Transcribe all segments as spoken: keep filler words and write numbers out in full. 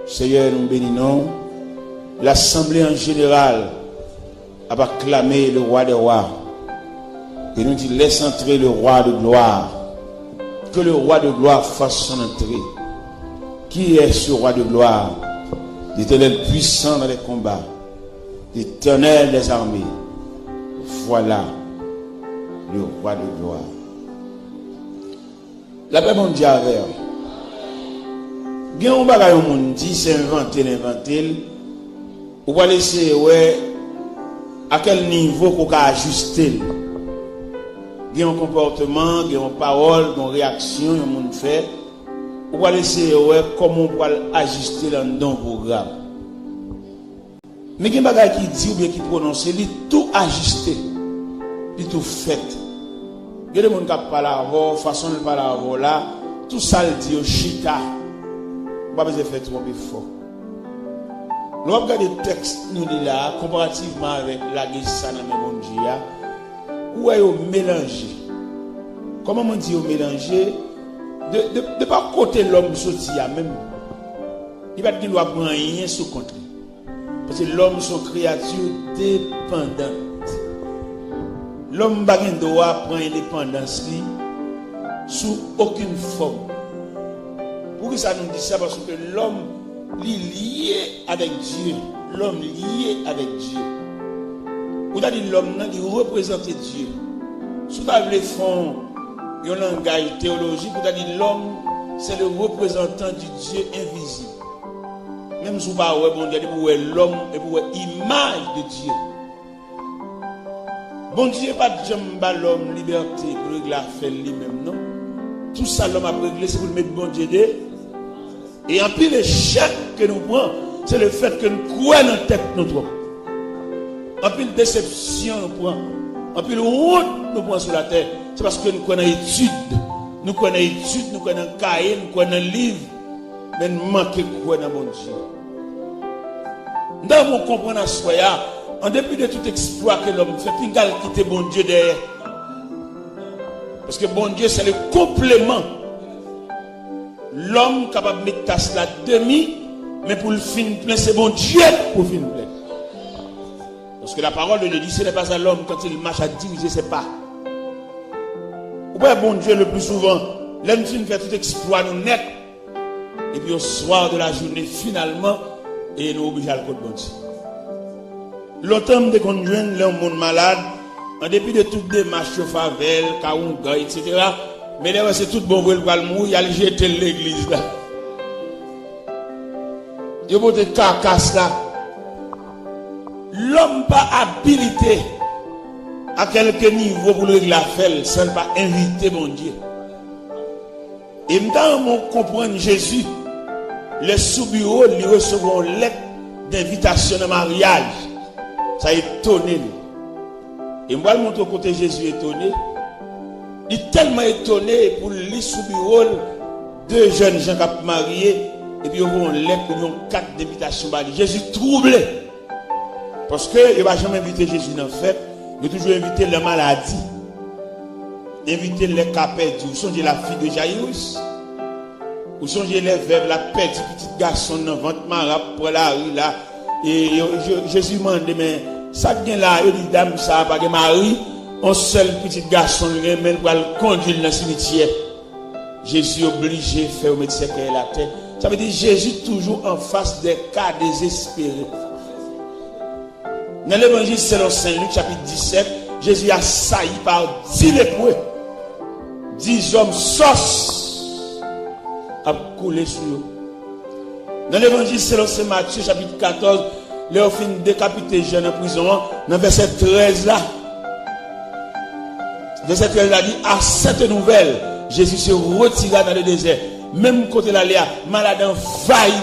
Seyè, nou beni non w. Lasanble an jeneral ap aklame le Roi des Rois. E nou di, laisse entrer le Roi de gloire. Que le Roi de gloire fasse son entrée. Qui est ce Roi de gloire? L'Éternel puissant dans les combats. L'Éternel des armées. Voilà le Roi de gloire. Lapè Bondye avè w. Gen yon bagay yon moun di, se envante l envante l. Ou pral eseye wè a kèl nivo ke w ka ajiste l. Gen yon konpòtman, gen yon pawòl, gen yon reyaksyon yon moun fè. Ou pral eseye wè kòman w pral ajiste l anndan yon pwogram. Men gen bagay ki di oubyen ki pwononse, li tou ajiste, li tou fèt. Gen de moun k ap pale avè w, fason l pale avè w la, tout sa l di yo chita. Ou pa bezwen fè twòp efò. Lè w ap gade tèks nou li la a, konparativman avèk lage sa nan men Bondye a, ou wè yo melanje. Kòman mwen di yo melanje? De, de, de pa kote lòm soti a menm, li pa t gen dwa pran anyen sou kont li. Paske lòm se yon kreyati depandan. Lòm pa gen dwa pran endepandans li sou okenn fòm. Poukisa nou di sa? Paske lòm, li lye avèk Dye. Lòm lye avèk Dye. Ou ta di lòm nan, li reprezante Dye. Si w ta vle fè yon, yon langaj teyolojik, ou ta di lòm, c'est le représentant du Dieu invisible. Menm si w pa wè Bondye, depi w wè lòm, epi w wè imaj de Dye. Bondye pa t janm ba lòm libète pou l regle afè l li menm, non. Tout sa lòm ap regle, se pou l met Bondye de. E anpil echèk ke nou pran, se le fèt ke n kwè nan tèt nou twòp. Anpil desepsyon nou pran, anpil wont nou pran sou latè, se paske n kwè nan etid. Nou kwè nan etid, nou kwè nan kaye, nou kwè nan liv, men n manke kwè nan Bondye. M ta renmen w konprann aswè a, an depi de tout eksplwa ke lòm fè, pinga l kite Bondye dèyè. Paske Bondye, se le konpleman. Lòm kapab met tas la demi, men pou l fin plen, se Bondye pou fin plen. Parce que la parole de Dieu dit, ce n'est pas à l'homme quand il marche à diriger ses pas. Ou wè Bondye le plus souvent, lè n fin fè tout eksplwa nou nèt, epi au soir de la journée, finalman, e nou oblije al kot Bondye. Lontan m te konn jwenn lè yon moun malad, an depi de tout demach yo fè avè l, kawongan, etsetera, men lè wè se tout bon vre l pral mouri, y al jete l legliz la. Yo pote kakas la. Lòm pa abilite a kèlke nivo pou l regle afè l san l pa envite Bondye. E m ta renmen w konprann Jezi, lè sou biwo l, li resevwa yon lèt denvitasyon nan maryaj. Sa etone l. E m pral montre w kote Jezi etone. Li tèlman etone pou l li sou biwo l de jèn jan k ap marye, epi yo voye yon lèt oubyen yon kat denvitasyon ba li. Jezi twouble. Paske yo pa janm envite Jezi nan fèt, yo toujou envite l nan maladi. Envite l lè ka pèdi. Ou sonje la fille de Jairus? Ou sonje lè vèv la pèdi pitit gason l nan vant mare, ap pran lari la? E yo, Je-, Jezi mande, men sa k gen la a? Yo di, dam sa a pa gen mari, yon sèl pitit gason l gen, men l pral kondui l nan simityè. Jezi oblije fè yo met sèkèy l atè. Sa vle di Jezi toujou anfas de ka dezespere. Nan Levanjil selon Sen Lik, chapit disèt, Jezi asayi pa dis lepre. Dis zòm sòs ap koule sou yo. Nan Levanjil selon Sen Matye, chapit katòz, lè yo fin dekapite Jan nan prizon an, nan vèsè trèz la, vèsè trèz la di, à cette nouvelle, Jésus se retira dans le désert. Menm kote l ale a, malad anvayi.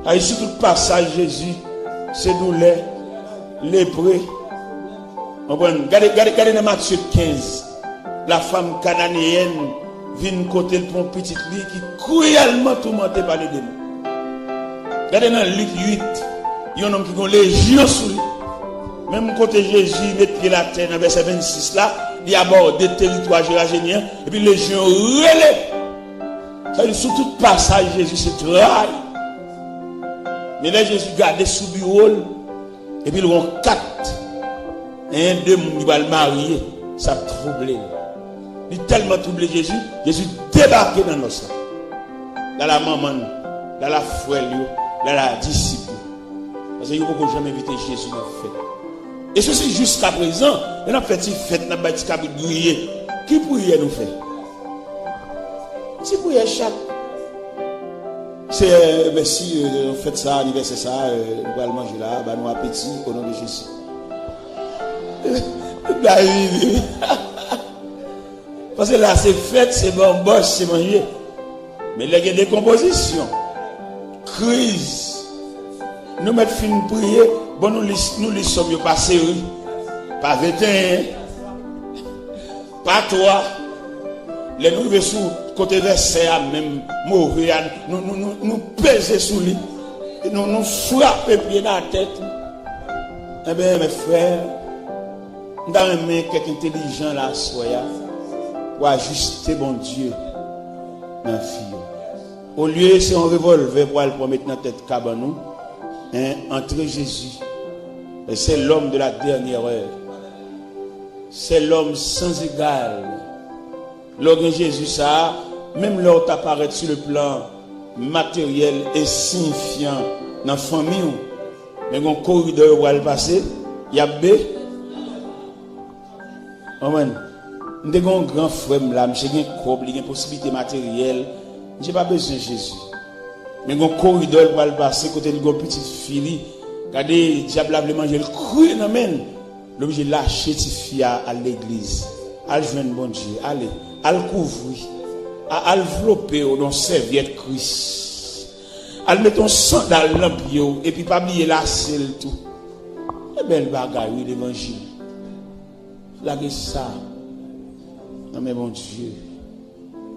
Ay, sou tout pasaj Jezi, se doulè, lepre. Konprann? Gade, gade, gade nan Matye kenz. La femme cananéenne vin kote l pou yon pitit li ki kriyèlman toumante pa ledemon. Gade nan Lik uit, yon nonm ki gen lejyon sou li. Menm kote Jezi met pye l atè nan vèsè vennsis la, li abòde teritwa Jerajenyen an, epi lejyon yo rele. Sa vle di, sou tout pasaj Jezi se tray. Men lè Jezi gade sou biwo l, epi l wè yon kat, en, de moun ki pral marye, sa twouble l. Li tèlman twouble Jezi, Jezi debake nan nòs la. L al a manman l, l al a frè l yo, l al a disip yo. Paske yo poko janm envite Jezi nan fèt. E sesi jiskaprezan, lè n ap fè ti fèt, n ap bay ti kabrit griye. Ki priyè nou fè? Ti priyè chat. Seyè, mèsi, euh, fèt sa, anivèsè sa, euh, nou pral manje la, ba nou apeti, o non de Jezi. Bay vini. Paske la se fèt, se banbòch, se manje. Men lè gen dekonpozisyon, kriz, nou mèt fin priye, bon, nou li, nou li sòm yo pa seri, pa venteyen, pa twa. Lè nou rive sou kote vèsè a menm, move a, nou, nou, nou, nou peze sou li. Nou, nou frape pye n atè tou. Enben, mè frè, m ta renmen kèk entelijan la aswè a pou ajiste Bondye nan vi yo. Olye se yon revòlvè pou al pran met nan tèt kabann ou, en, antre Jezi. C'est l'homme de la dernière heure. C'est l'homme sans égal. Lè w gen Jezi sa a, menm lè w ta parèt sou le plan materyèl e siyifyan nan fanmi w, men gen yon koridò yo pral pase, y ap be. Konprann? M te gen yon gran frè m la, misye gen kòb, li gen posiblite materyèl, misye pa bezwen Jezi. Men gen yon koridò l pral pase kote li gen yon pitit fi li. Gade, dyab la vle manje l kri nan men l. L oblije lache tifi a al legliz. Al jwenn Bondye. Ale. Al kouvri. A, al vlope w nan sèvyèt Kris. Al mete yon sandal nan pye w, epi pa bliye lase l tou. E bèl bagay, wi, levanjil. Lage sa nan men Bondye.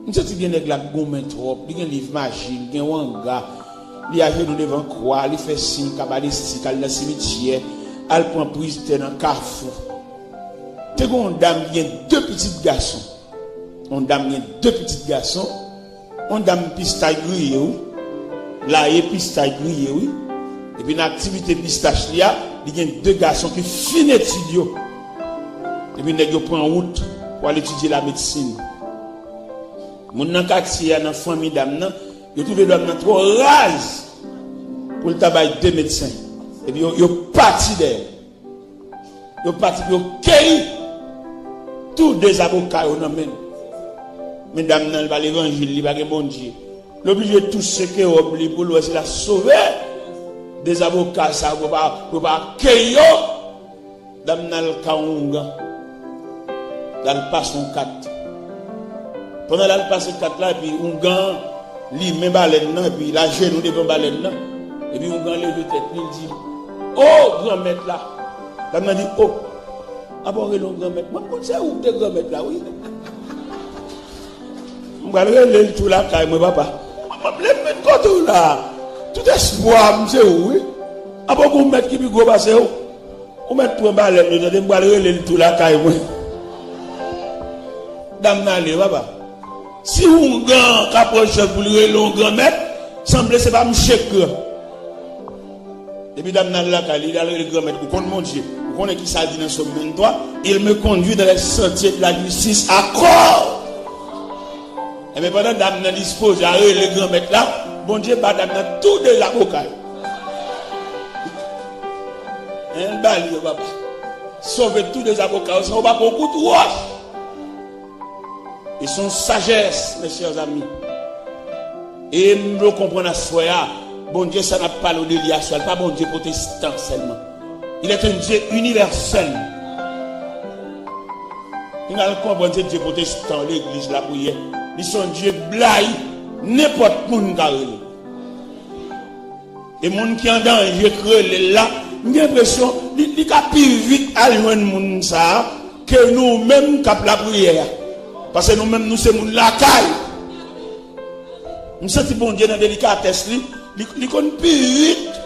M santi gen nèg la k goumen twòp. Li gen liv maji, li gen wanga. Li ajenou devan kwa, li fè siy kabalistik, al nan simityè, al pran priz tè nan kafou. Te gen yon dam ki gen de pitit gason. Yon dam gen de pitit gason. Yon dam pistach griye, wi. Laye pistach griye, wi. Epi nan aktivite pistach li a, li gen de gason ki fin etid yo. Epi nèg yo pran wout pou al etidye lamedsin. Moun nan katye a, nan fanmi dam nan, yo twouve dam nan twò raz pou l ta bay de medsen. Epi yo, yo pati dèyè l. Yo pati pou yo keyi tou de zaboka yo nan men l. Men dam nan, li pa levanjil, li pa gen Bondye. L oblije tou seke wòb li pou l wè si l a sove de zaboka sa yo pou yo pa, pou yo pa keyi yo. Dam nan al ka yon oungan. L al pase yon kat. Pandan l al pase kat la, epi oungan an limen balèn nan, epi l ajenou devan balèn nan. Epi oungan an leve tèt li, l di, "O, Granmèt la!" Dam nan di, "O, apa w rele m Granmèt? Mwen, m konn se ou k te Granmèt la, wi. M pral rele l tou lakay mwen, papa. Mwen, mwen, m vle met kote w la. Tout espwa m se ou, wi. Apa w gen yon mèt ki pi gwo pase w?" Ou mèt pran balèn yo, tande, m pral rele l tou lakay mwen. Dam nan ale, papa. Si oungan an ka pran chèf pou l rele yon granmèt, sanble se pa misye k gran. Epi dam nan al lakay li, li al rele granmèt. Ou konn Bondye, ou konnen ki sa l di nan Sòm venntwa, "Il me conduit dans les sentiers de la justice à cause." Enben, pandan dam nan dispoze a rele granmèt la, Bondye ba dam nan tou de zaboka yo. Hein, l ba li yo, papa. Sove tou de zaboka yo, san yo pa pran kout wòch. E se yon sajès, mes chers amis. E m vle w konprann aswè a, Bondye sa n ap pale w de li aswè a, li pa Bondye pwotestan sèlman. Il est un Dieu universel. Nou al konprann se Dye pwotestan, legliz, lapriyè. Li se yon Dye blay, nenpòt moun ka rele. E moun ki an danje k rele l la, m gen enpresyon li, li ka pi vit al jwenn moun sa a ke nou menm k ap lapriyè a. Paske nou menm, nou se moun lakay. M santi Bondye nan delikatès li, li, li konn pi vit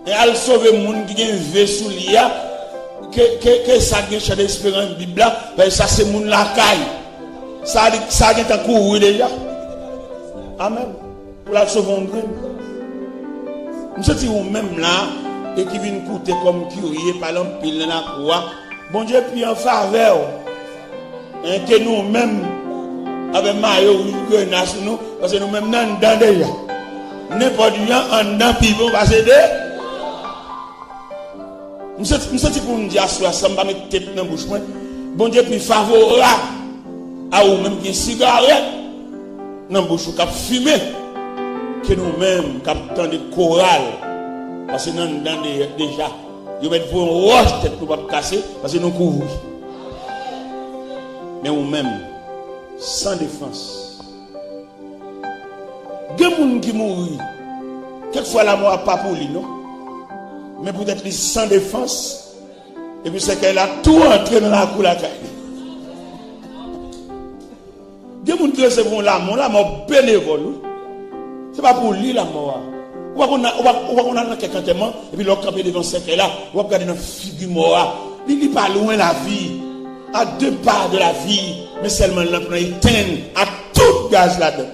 e al sove moun ki gen ve sou li a, ke, ke, ke sa gen chan desperans Bib la, paske sa se moun lakay. Sa li, sa gentan kouri deja. Amèn. Pou l al sove yon grenn. M santi ou menm la, e ki vin koute kòm kirye, pale anpil nan lakou a. Bondye pi an favè w, en, ke nou menm, avè mayo wouj grena sou nou, paske nou menm nan anndan deja. Nenpòt jan anndan pi bon pase de. M santi, m santi pou m di aswè a, san m pa met tep nan bouch mwen, Bondye pi favorab a ou menm ki gen sigarèt nan bouch ou k ap fimen, ke nou menm k ap tande koral, paske n anndan de-, deja. Yo mèt voye yon wòch, tèt nou p ap kase, paske nou kouvri. Men ou menm, san defans. Gen moun ki mouri, kèk fwa lanmò a pa pou li, non. Men poutèt li san defans, epi sèkèy la tou antre nan lakou lakay li. Gen moun ki resevwa yon lanmò, lanmò benevòl, wi. Se pa pou li lanmò a. Ou pa konn, ou pa, ou pa konn al nan kèk antèman, epi lè w kanpe devan sèkèy la, w ap gade nan figi mò a. Li, li pa lwen lavi, a de pa de lavi, men sèlman lanp lan etenn a tout gaz ladan l.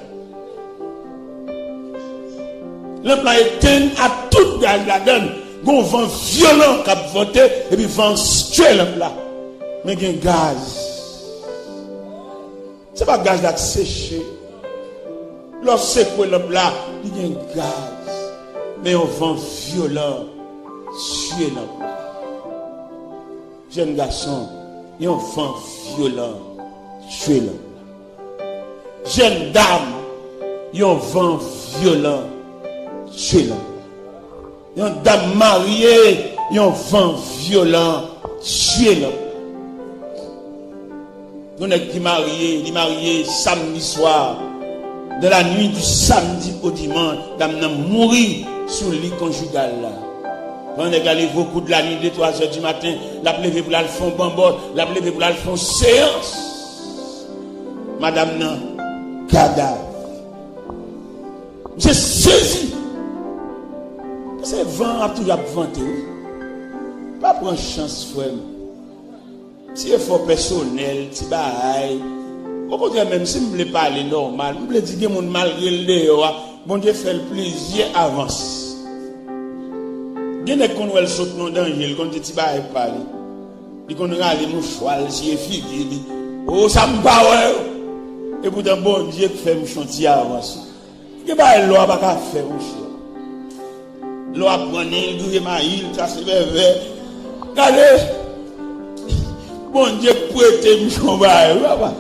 Lanp lan etenn a tout gaz ladan l. Gon van vyolan k ap vante, epi van an tchwe lanp la. Men gen gaz. Se pa gaz la k seche. Lè w sekwe lanp la, li gen gaz. Men yon van vyolan tchwe lanp la. Jèn gason, yon van vyolan tchwe lanp la. Jèn dam, yon van vyolan tchwe lanp la. Yon dam marye, yon van vyolan tchwe lanp la. Yon nèg ki marye, li marye samdi swa. Dans la nuit du samedi au dimanche, dam nan mouri sou li konjigal la. Pandan nèg la leve o kou de la nuit, de twa zè di maten, l ap leve pou l al fè yon banbòt, l ap leve pou l al fè yon seyans. Madanm nan, kadav. Misye sezi. Paske van an ap toujou ap vante, wi. Pa pran chans, frè m. Ti efò pèsonèl, ti bagay. Okontrè, menm si m vle pale nòmal, m vle di gen moun malgre l deyò a, Bondye fè l plizyè avans. Gen nèg konn wè l sot nan danje, l konn di ti bagay pa li. Li konn rale mouchwa l, siye figi li. O, sa m pa wè yo. Epoutan, Bondye k fè m chon ti avans. Gen bagay lwa pa ka fè, monchè. Lwa pran nen, griye mayi l, kase vèvè. Gade! Bondye k prete m chon bagay, wi, papa.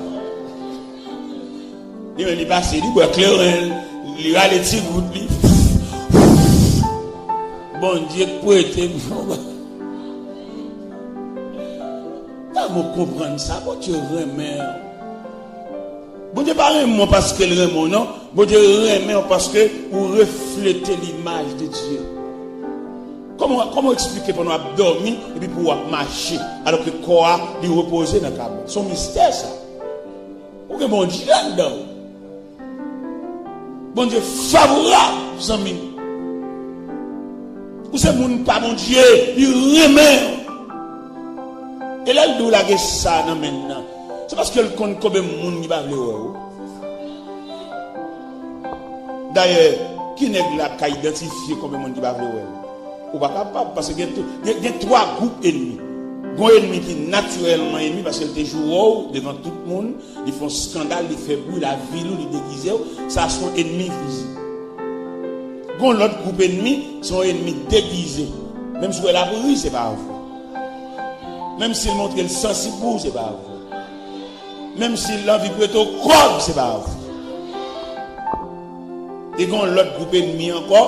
Li menm, li pase, li bwè kleren l, li rale ti gout li. Bondye k prete m chon bagay. Tann mwen konprann sa, Bondye renmen w. Bondye pa renmen w paske l renmen w, non. Bondye renmen w paske ou reflete limaj de Dye. Kòman, kòman w eksplike pandan w ap dòmi epi pou w ap mache, alòske kò a, li repoze nan kabann? Se yon mistè, sa. Ou gen Bondye anndan w. Bondye favorab, zanmi m. Ou se moun pa Bondye, li renmen w. E lè l di w lage sa nan men l nan, se paske l konn konbyen moun ki pa vle wè w. Dayè, ki nèg la ka idantifye konbyen moun ki pa vle wè l? Ou pa kapab, paske gen, gen, gen twa gwoup ènmi. Gon ènmi ki natirèlman ènmi, paske l te joure w devan tout moun, li fè yon eskandal, li fè bri lavil ou, li degize w, sa se yon ènmi vizib. Gon lòt gwoup ènmi, se yon ènmi degize. Menm si w wè l ap ri, se pa vre. Menm si l montre l sansib pou ou, se pa vre. Menm si l anvi prete w kòb, se pa vre. E gen yon lòt gwoup ènmi ankò,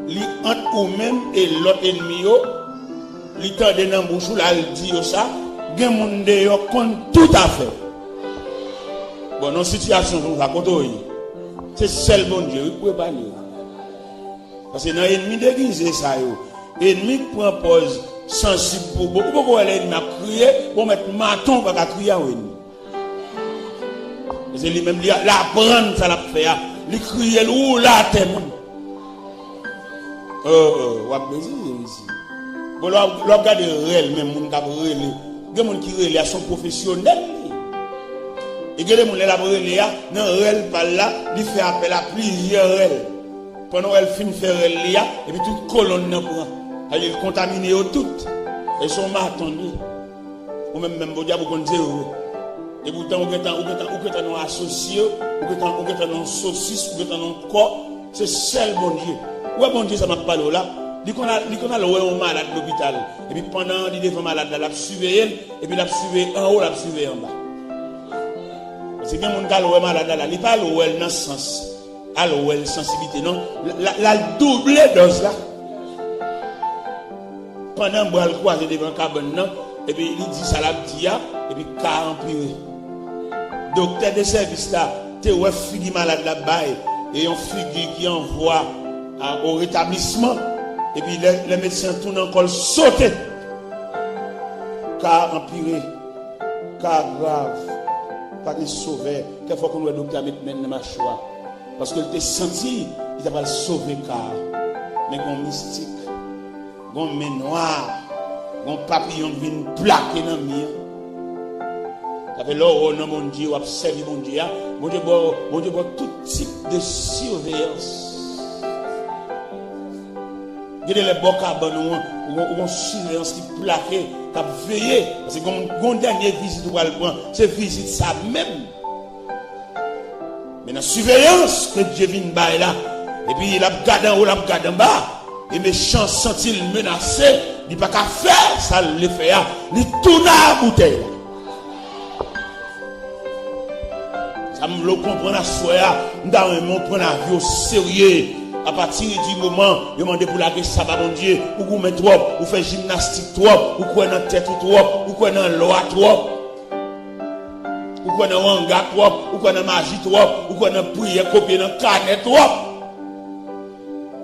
li ant ou menm e lòt ènmi yo, li tande nan bouch ou, l al di yo sa, gen moun deyò k konn tout afè. Bon, nan sitiyasyon konsa, kote w ye? Se sèl Bondye, wi, k pou epanye w. Paske nan ènmi degize sa yo, ènmi k pran pòz sansib pou bon, ou poko wè lè ènmi ap kriye, bon, mèt maton ou pa ka kriye a yon ènmi. Se li menm, li, l aprann sa l ap fè a. Li kriye, l woule atè menm. Oh, oh, w ap bezwen isi. Bon, lè w ap, lè w ap gade rèl, menm moun k ap rele. Gen moun ki rele a, se yon pwofesyonèl li ye. E gen de moun, lè l ap rele a, nan rèl pa l la, li fè apèl a plizyè rèl. Pandan w wè l fin fè rèl li a, epi tout kolonn nan pran. Sa vle di l kontamine yo tout. E se yon maton li. Ou menm, menm, Bondye ap ou konn se ou. E poutan, ou gentan, ou gentan, ou gentan nan asosye, ou gentan, ou gentan nan sosis, ou gentan nan kò. Se sèl Bondye. Ou wè Bondye sa m ap pale w la, li konn al, li konn al wè yon malad lopital. Epi pandan li devan malad la, l ap siveye l, epi l ap siveye anwo, l ap siveye anba. Paske gen moun k al wè malad la, la, li pa al wè l nan sans al wè l sansiblite, non. L, l, l al double dòz la. Pandan bra l kwaze devan kabann nan, epi li di sa l ap di a, epi ka a anpire. Doktè de sèvis la te wè figi malad la bay, e yon figi ki an vwa a, o retablisman, epi lè, lè medsen an tounen ankò l sote. Ka a anpire. Ka a grav. Pa gen sovè. Kèk fwa w konn wè doktè a met men l nan machwa. Paske l te santi li ta pral sove ka a. Men gon mistik, gon men nwa, gon papiyon k vin plake nan mi an. Sa fè lè w wè w nan Bondye, w ap sèvi Bondye a, Bondye ba w, Bondye ba w tout tip de siveyans. Gen de lè bò kabann ou an, ou gon, ou gon siveyans ki plake, k ap veye. Paske gon, gon dènye vizit ou pral pran, se vizit sa menm. Men nan siveyans ke Dye vin bay la, epi l ap gade anwo, l ap gade anba, e mechan an santi l menase, li pa ka fè sa l vle fè a, li tounen a boutèy la. Sa m vle w konprann aswè a, m ta renmen w pran lavi w serye. Apati di moman yo mande pou lage sa ba Bondye, ou goumen twòp, ou fè jimnastik twòp, ou kwè nan tèt ou twòp, ou kwè nan lwa twòp. Ou kwè nan wanga twòp, ou kwè nan maji twòp, ou kwè nan priyè kopye nan kanè twòp.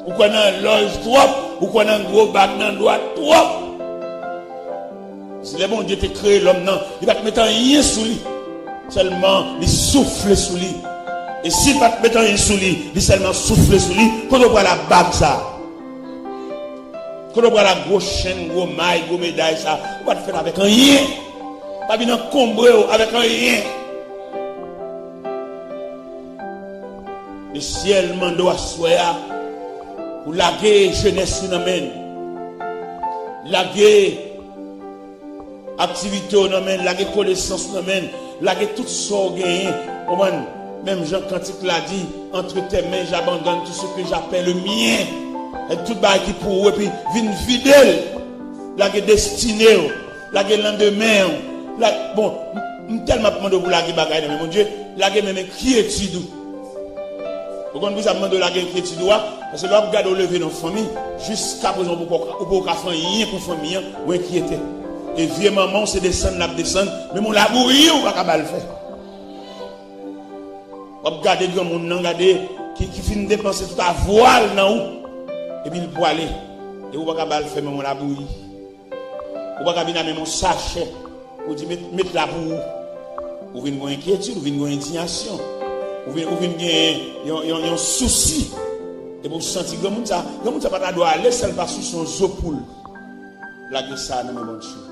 Ou kwè nan lòj twòp, ou kwè nan gwo bag nan dwèt twòp. Si lè Bondye te kreye lòm nan, li pa t met anyen sou li. Sèlman, li soufle sou li. E si l pa t met anyen sou li, li sèlman soufle sou li, kote w pral ak bag sa a? Kote w pral ak gwo chenn, gwo may, gwo meday sa a? Ou pa t fèt avèk anyen. Pa vin ankonbre w avèk anyen. Lesyèl mande w aswè a pou lage jenès ou nan men l. Lage aktivite w nan men l, lage konesans ou nan men l, lage tout sa w genyen. Konprann? Menm jan kantik la di, entre tes mains, j'abandonne tout ce que j'appelle mien. Tout bagay ki pou ou, epi vin vide l. Lage destine w, lage landemen w. La, bon, m, m tèlman ap mande w pou lage bagay nan men Bondye, lage menm enkyetid ou. Ou konn poukisa m mande w lage enkyetid ou a? Paske lè w ap gade w leve nan fanmi, jiskaprezan ou poko, ou poko ka fè anyen pou fanmi an, ou enkyete. E vye manman w se desann l ap desann, menm yon labouyi ou pa ka ba l fè. W ap gade granmoun nan, gade ki, ki fin depanse tout avwa l nan ou, epi l pwale, e ou pa ka ba l fè menm yon labouyi. Ou pa ka vin ak menm yon sachè pou di met, met la pou ou. Ou vin gen enkyetid, ou vin gen endiyasyon. Ou vin, ou vin gen yon, yon, yon sousi. Epi ou santi granmoun sa, granmoun sa pa ta dwe ale sèl pa sou son zo poul. Lage sa nan men Bondye.